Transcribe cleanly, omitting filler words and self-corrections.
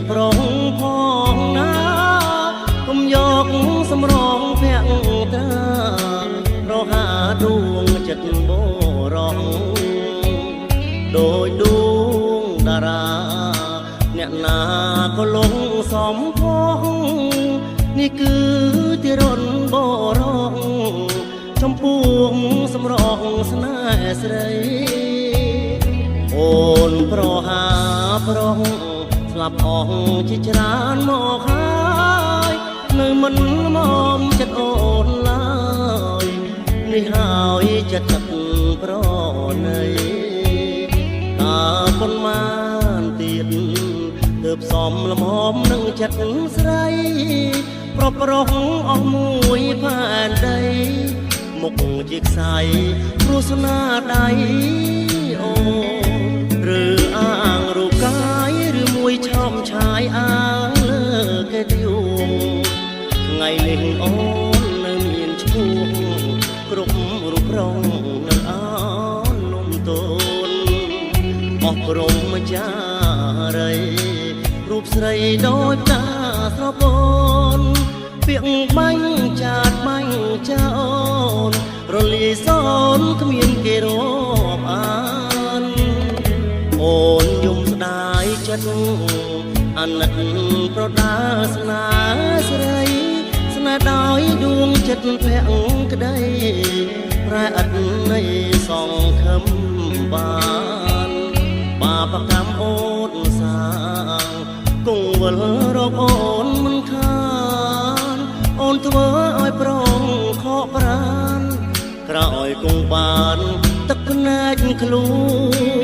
ប្រុងផងណាកុំយកសំរងភក្ត្រារហាដួងចិត្តបរងដោយដួងតារាអ្នកណាក៏លងសំផងនេះគឺទីរុនបរងចំពួងសំរងស្នេហ៍ស្រី អូនប្រហាប្រងស្លាប់អស់ជាច្រើនមកហើយនៅមិនមចិត្តអូនឡើយនេះហើយចិត្តទឹកប្រណីតើប៉ុន្មានទៀតទើបសមលមមនឹងចិត្តស្រី ប្រប្រុសអស់មួយផែនដីមុខជាខ្សែព្រោះស្នាដៃអូនឬអាងរូបកាយឬមួយឆោមឆាយអាងលើគេឌួងថ្ងៃនេះអូននៅមានឈ្មោះគ្រប់រូបរងនៅអោននំតូនអស់ព្រមចារីរូបស្រីដោយផ្កាស្រពោន ពាក្យបាញ់ចាតបាញ់ចោលរលាយសូនគ្មានគេរាប់អានអូនយំស្ដាយចិត្តអាណិតប្រដាស្នេហ៍ស្រីស្នេហ៍ដោយដួងចិត្តភក្តីប្រែឥតនៃសង្ឃឹមបានបាបកម្មអូនសាងគង់វិលរកអូនមិនខានអូនធ្វើឲ្យប្រងខកប្រានក្រោយគង់បានទឹកភ្នែកខ្លួន។